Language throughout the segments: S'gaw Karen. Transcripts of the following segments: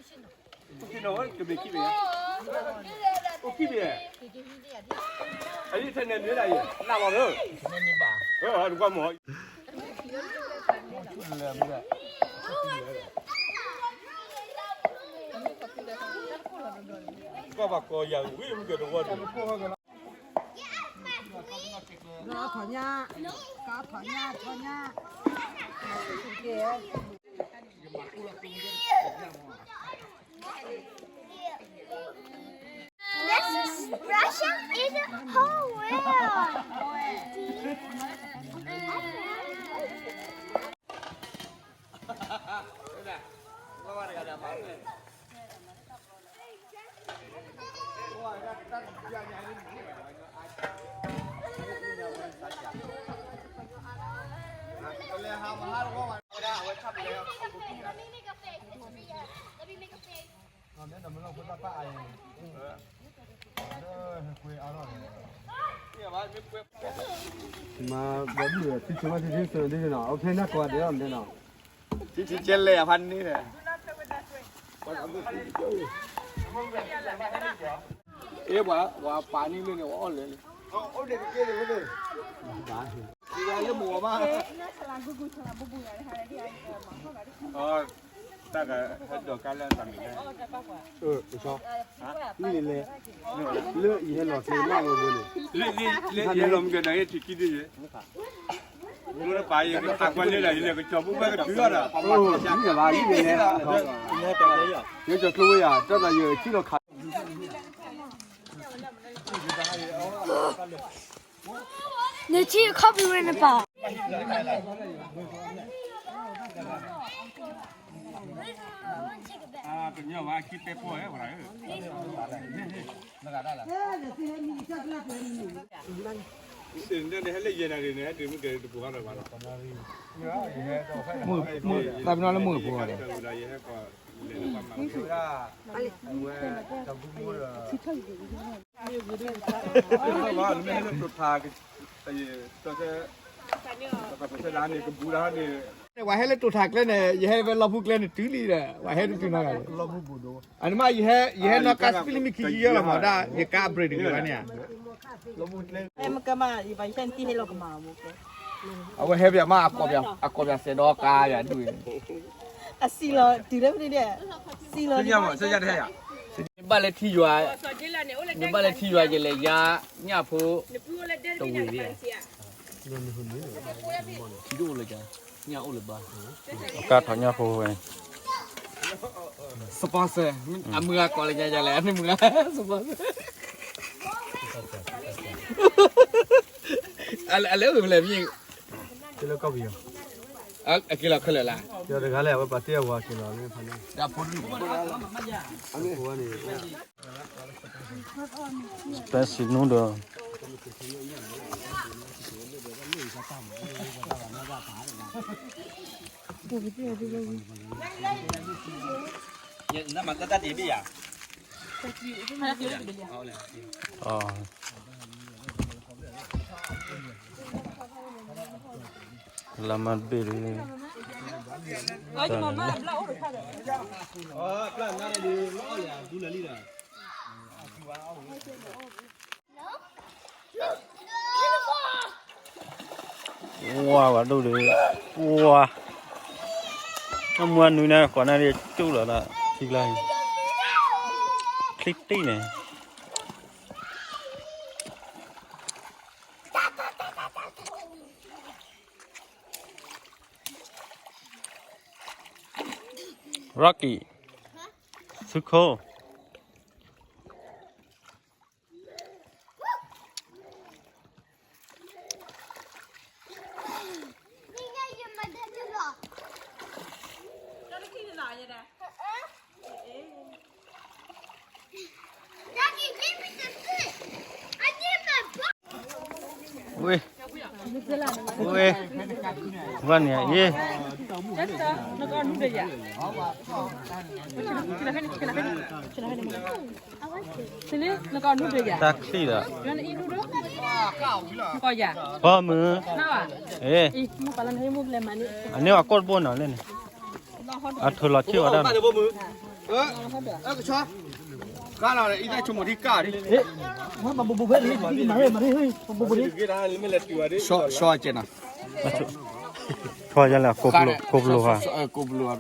ကဘ့ၣ်ခံဘ့ၣ်, အိၣ်ခံဘ့ၣ်, အလံထဲန့ၣ်မ့ၢ်ဒၣ်အံၤ, နၢ်လီၤလၢ, အၢ တကွၢ်မီၢ်, ကွၢ်ဘၣ်ကီၢ်ယၤဝံၣ်မုၢ်ကတဝီၢ်, ကီၢ်ထီၣ်ညါ, ကီၢ်ထီၣ်ညါ, ထီၣ်ညါ. This is Russia in the whole world. မၤဘၣ်ဒုး ထံဆိမး ထံဆိနီၤ အဖဲနၢ်ကီးဒဲးလီၤ မ့ၢ်နီၤ ထံထံကဲလဲၣ်အဖါန့ၣ် အဲ ပှၤ ပှၤပာ်န့ၢ်လၢန့ၣ် အီၣ်လဲၣ်န့ၣ် လၢမုၢ်မး တၢ်ကဟဲဒိးကါ လၢတၢ်မံၤလဲၣ် လၢယဟဲလီၤက့ၤမးဝဲဘိန့ၣ် လၢယဟဲလီၤမ့ၢ်ကဲနၤဟဲထံၣ်ခံဒုယဲ မ့ၢ်တပာ်ယဲ အကွၢ်လၢဒၣ်ယလဲၤကစီၤပူၤဖဲကတုၤလီၤဒီး ယကၠီၤကျိဝဲယၤ တၢ်သးယဲထံၣ်လီၤခး နထံၣ်ခီပီဝဲနပၢ် ကညီဝဲခံတဲပီၢ်ဝဲ တၢ်ပနီၣ်လၢမုၢ်ဖိဒီး ပှၤဟဲလၢတိာ်ထးကျဲန့ၣ် ယဟဲဝဲလီၢ်ဖူကျဲန့ၣ် တုၤလံဒီး ပှၤဟဲတတုၤနီတဂၤလၢ အန့ၣ်မး ယဟဲနီၣ်ကါစပံးလၢမံခံဆံယဲၢ်လီၤမး ဒၣ်ယကါအဘြ့းတဂ့ၤဘၣ်န့ၣ်ဧါ အဝဲဟဲပၠးမး အကိးပၠးစဲးဒီးကါယၤဒုး အစံးလီၤတုၤလၢဖဲန့ၣ် စံးလီၤ ဘၣ်လၢထံယွၤ နဘၣ်လၢထံယွၤ ယလဲၤယါညၣ်ဖိတဝ့ၤ ထံတအိၣ်လၢၤ ညၣ်အိၣ်လၢၤဘၣ် ကါထီၣ်ညၣ်ဖိဝဲ sponsor အမုၢ်ဂၤကိးလၢညါယၤလဲၣ် အမုၢ်ဂၤ sponsor အလဲၤအိၣ်ဖဲလဲၣ်မ့ၢ် အက့ၤလီၤခဲလၢာ်လၢ တဂၤလဲၣ် အဝဲပာ်တ့ၢ်အဝၤက့ၤလီၤလၢဖဲန့ၣ် တၢ်ဖိတလူၢ် spicy noodle လၢမၤတဘ့ၣ်ဒီး ဝါ ဝဲဒိၣ်ဒီး ဝါ အမွှၤနွံန့ၣ် ကွၢ်နၢ်ဒ်ကၠူၣ်လီၤလၢ ထံကျါန့ၣ် ချံတံၢ်န့ၣ် Rocky သုခိၣ် ဝ့ၢ် ဝ့ၢ် ဝဲန့ၣ်အံၤ တၢ်ချံၣ်ဒီး ပီမုၢ် အ့ အန့ၢ်အကိၢ်တဘိနီၤလၢန့ၣ် အထုးလီၤဆ့ၣ်ဝဲဒၣ်နီၤ ကဆီ, ကါလီၤ အံသၣ်ဆိကမိၣ်ထံကၢ်ဒ်, မၤဘိးဘိးဖဲန့ၣ် မၤရ့မၤရ့ မၤဘိးဘိးန့ၣ်, ဆီကဲနီၤ, ဆီယလဲၣ် ကိးပလိၣ်ဧါ.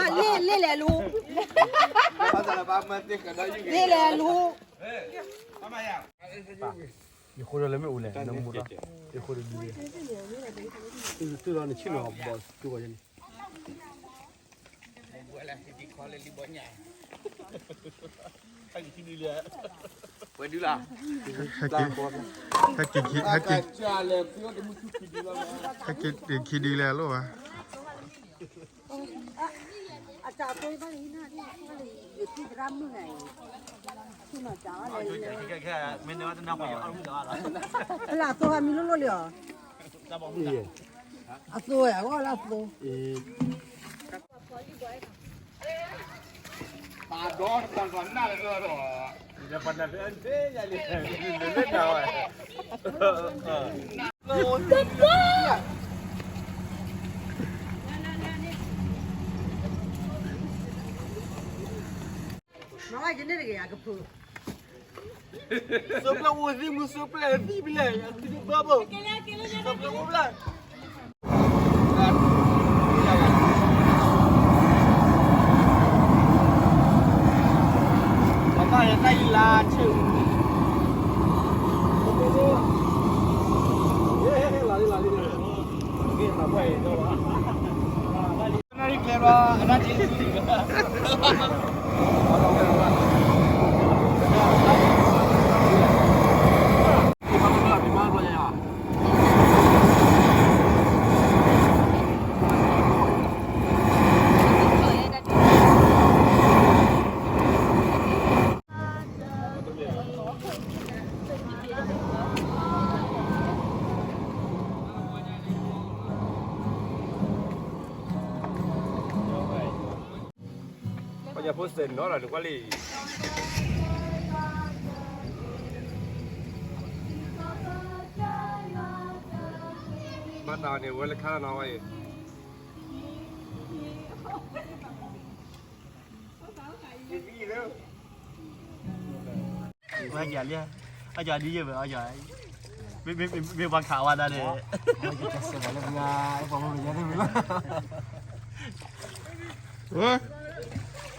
လ့လဲၣ်လူ, လ့လဲၣ်လူ. ယဃိဒီးလၢမ့ၣ်အူလဲၣ်, နမူဒီး, ယဃိဒီးဒ်, တုၤလီၤနဆ့ၣ်နီၤဘီၣ်ကၠိဝဲန့ၣ်, ဝဲဒုလၢ, ဟဲက့ၤ, ဟဲက့ၤ, ဟဲက့ၤဒံးခံဒုလၢအလိၣ်ဘၣ်. အတၢ်အသိဘၣ်လံ, ယထံၣ်သရၣ်မုၣ်န့ၣ်, ထံၣ်နီၢ်ကၢ်ဝဲလဲၣ်, ဖဲလၢအသိဟးမံလိလိၣ်လံအီၤ, အသိဝဲအဂီၢ်လၢအသိ. ပာ်ဒီးတပာ်ကနၣ်လၢဒီး, ပာ်နၢ်ဖဲအံၤယလံ, လၢနၢ်ဝဲ, မၤဝဲယန့ၣ်တဂ့ၤ အကဖု, စိပျဲအိၣ်သံမူ စိပျဲသံပလဲၣ် သံဘၣ်ဘိ, စိပျဲအိၣ်ဘျဲၣ်. ပှၤညါဖိစဲးနီၤလီၤ နကွၢ်လံ, ဘၣ်တၢ်န့ၣ် ဝဲလၢခါနီၤဝဲအံၤ, ဝဲကလံ, အကဒ်ယဲၢ်ဝဲ အက, မ့ၢ်ပှၤခးဝဲဒၣ်န့ၣ်,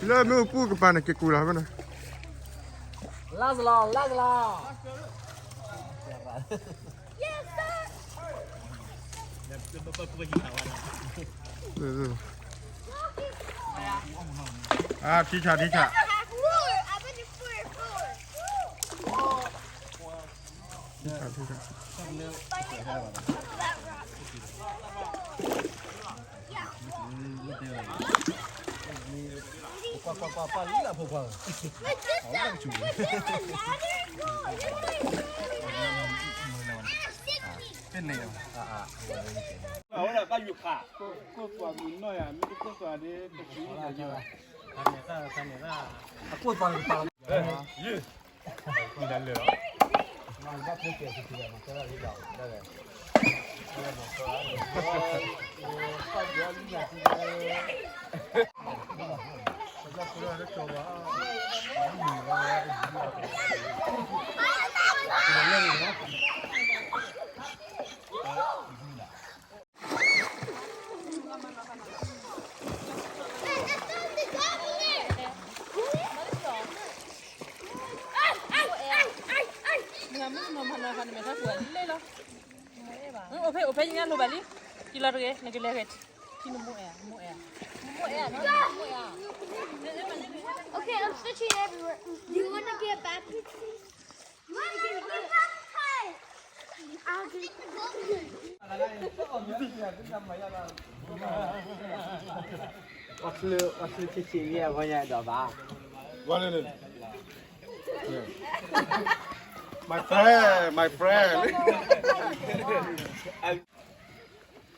လၢမ့ၣ်အူပူၤကပၤန့ၣ် က့ၤကူၣ်လီၤဖဲန့ၣ်, လါစလီၤ လါစလီၤ. ထံဆး ထံဆး, ထံဆး ထံဆး. အဝဲဒၣ်ဘၣ်ယူၤခး, ကိၢ်သွးမုၢ်နီၢ်ယၤ မ့ၢ်တကိၢ်သွးဒ်, အကိၢ်သွးတကပၤလီၤ, ယုၢ်, ယုၢ်လၢလၢာ်လီၤ. အိၣ်ဖဲ အိၣ်ဖဲ ယညါလိၣ်ဘၣ်လံ, ယလီၤတဂ့ၤ နကလဲၤဂ့ၤ, နမိၢ်အဲၣ်, မိၢ်အဲၣ်, မိၢ်အဲၣ်, မိၢ်အဲၣ်. Okay, I'm switching everywhere. Do you want to get a backpack, please? You want to get a backpack? I'll get it. အီၣ်ဆၢဆ့ဆ့လံအဂီၢ်ညါဒီးဘၣ်. What is it? My friend, my friend.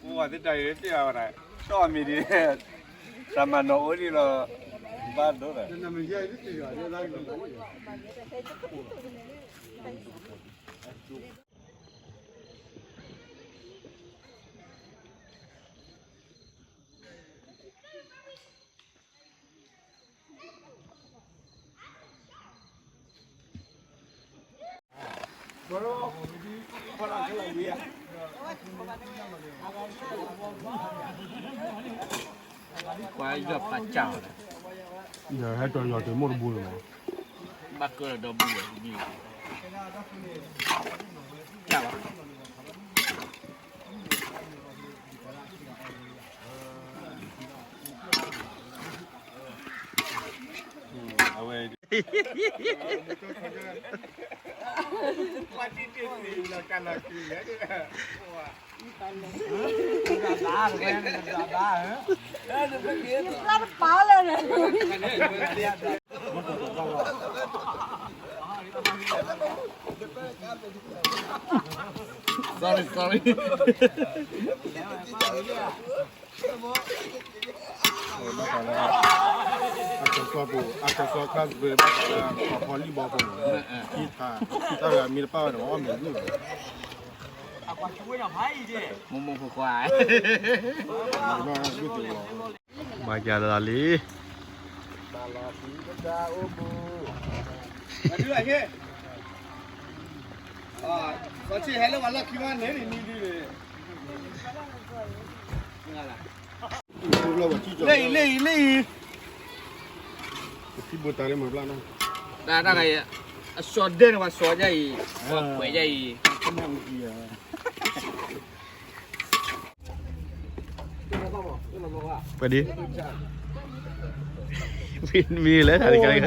ပှၤသ့ၣ်တၢ်အံၤသ့ၣ်အဝဲဒၣ် တီၢ်မံၤဒံး တၢ်မၤနီၣ်အိၣ်ဒံးလီၤ ဘၣ်ဒိဒီး ကွၢ်ယီၢ်ဖးကၢ်လီၤ, ယဟဲတီၤယီၢ်တ့ၢ်မိၢ်တဘူန့ၣ်လီၤ, ဘၣ်ကၢလီၤဒီဘူဝဲ, ကၢ်လီၤ. အဝဲ Sorry, sorry. ဘၣ်ဃးလၢ အကစီၣ်ပူၤ အကစီၣ် class ဘၢ ဘၣ်ဃးလၢ ပှၤဖီလံၣ်ဘီဖိန့ၣ် ခံထါ တၢ်ဂၤမ့ၢ်တပာ်ဝဲဒီး အီၣ်မ့ၤဂုၢ်လီၤ. မိၢ်မိၢ်ခွါခွါ ဘၣ်ကလီၤလံ လၢအံၤ လၢအံၤ လၢအံၤ တၢ်တၢ်ဂၤအံၤ အစီၤဒဲန့ၣ် ပှၤစီၤဒ်အံၤ ပှၤကွဲးဒ်အံၤ ပှဲၤဒံး မံၤလဲၣ် တၢ်တခါ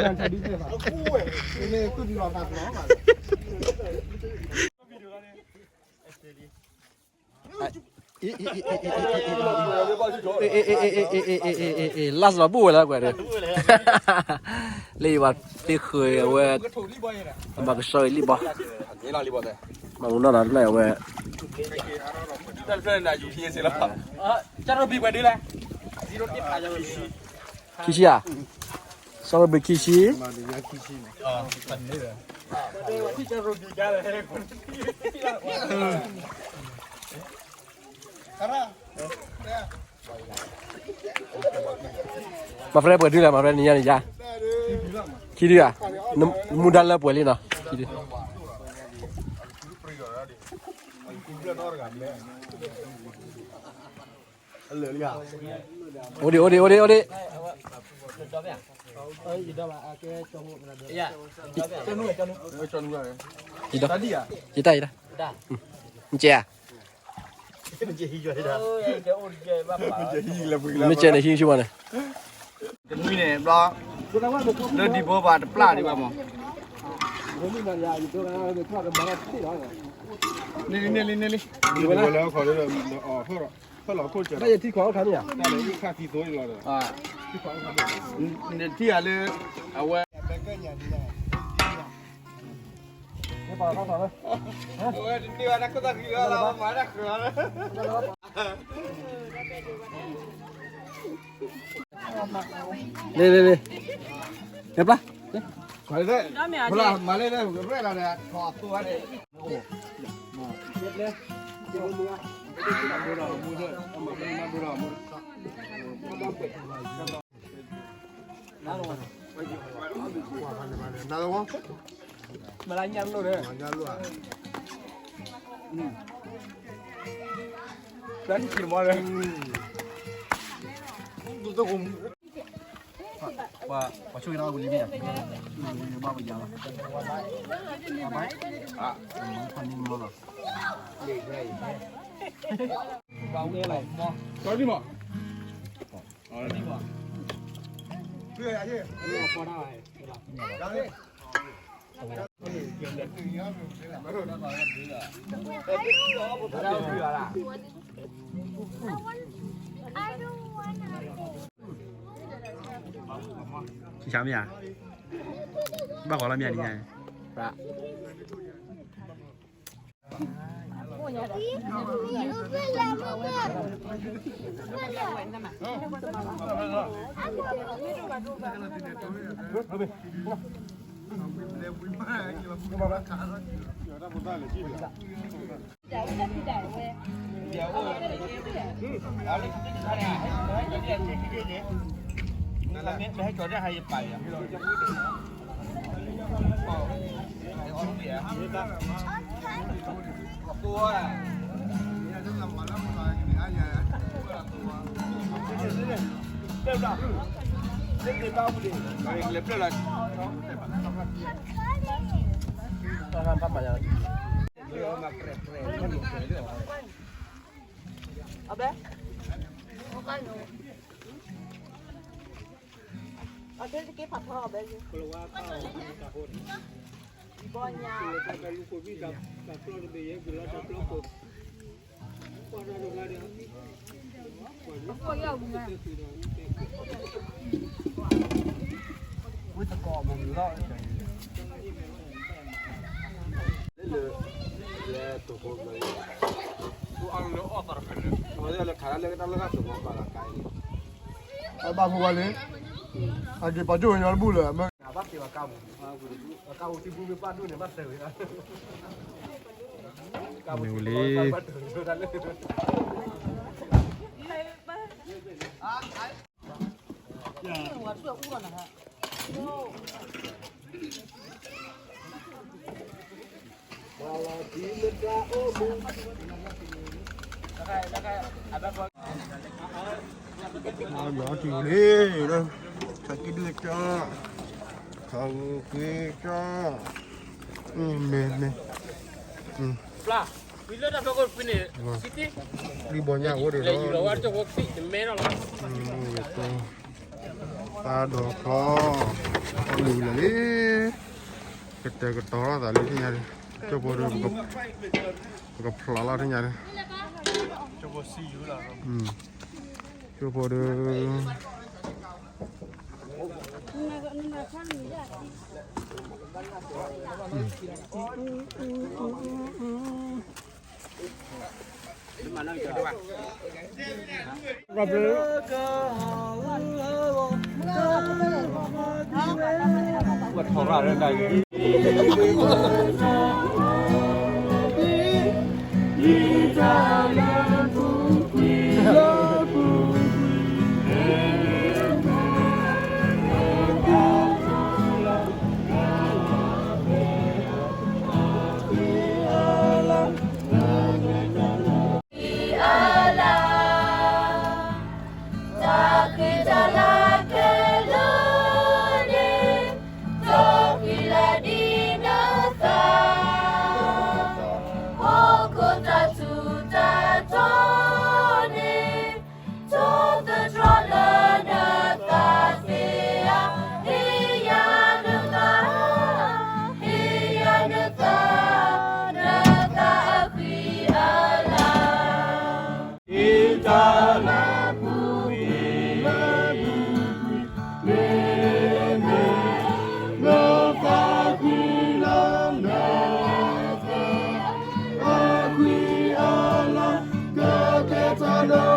last လီၤဘူၣ်ဝဲလၢကွဲးဒၣ် လၢယဝၤသ့ဃုာ်အဝဲ အမၤကဆှီအံၤလံဘီ မၤမူနီၢ်ဒီးတဖျၢၣ်အဝဲ တၢ်တဖျၢၣ်န့ၣ် ယူၤထံစ့လီၤ ခံဆံဧါ စီၤရဘ့ၣ်ခံဆံ မၤဖရဲပှဲၤဒုလၢ မၤဖရဲနံၤညါန့ၣ်ယါ ခံဒုဧါ မူဒါလၢပှဲၤလံနီၤ ခံဒု အိၣ်ဒံး အိၣ်ဒံး အိၣ်ဒံး အိၣ်ဒံး ယတၢ် ယတၢ် နကဲဧါ နကဲန့ၣ်ဟံးဆူၣ်မးန့ၣ် တနွံန့ၣ်ဘျီ လၢဒံဘိဘၣ်တပျၢ်ဒံးဘၣ်မး န့ၢ်လံ န့ၢ်လံ န့ၢ်လံ လၢခီၣ်လၢ ဘၣ်ယထံခီၣ်ခါန့ၣ်ဧါ နထံၣ်ဧါလၢ အဝဲ လ့လ့လ့ ဟဲပျၢ် မၤလ့လ့ ရဲၣ်လီၤဒီး ထီၣ်အသိးဝဲန့ၣ် ပှၤဆိၣ်ဂ့ၤနီၢ်ဝံၤလံမ့ၢ်ဧါ ဘၣ်ပယၤလီၤ ကီဒံမး I don't wanna. ယမ့ၢ်ဧါ, ဘၣ်ဃီလီၤမ့ၢ်ဧါန့ၣ်ညါ, အဘၣ်ဖိဝါလံ, အက့ၤပာ်ကၠိၣ်ညီတဘူၣ်လၢ မ့ၢ်လံ လီၤထူလံ, ခါကံဒုကၠီ, ခါဂုၤကွံကၠီ, မ့ၢ်မ့ၢ်, လံဘီညါအိၣ်ဒံးလီၤ, သးဒီးဖျီ, လံလၢလံ, ကတဲာ်ကတီၤလိာ်သးလၢထံၣ်ညါ, ကၠိဖိဒီး, ပကဖျိးလီၤထံၣ်ညါ, ကၠိဖိဒီး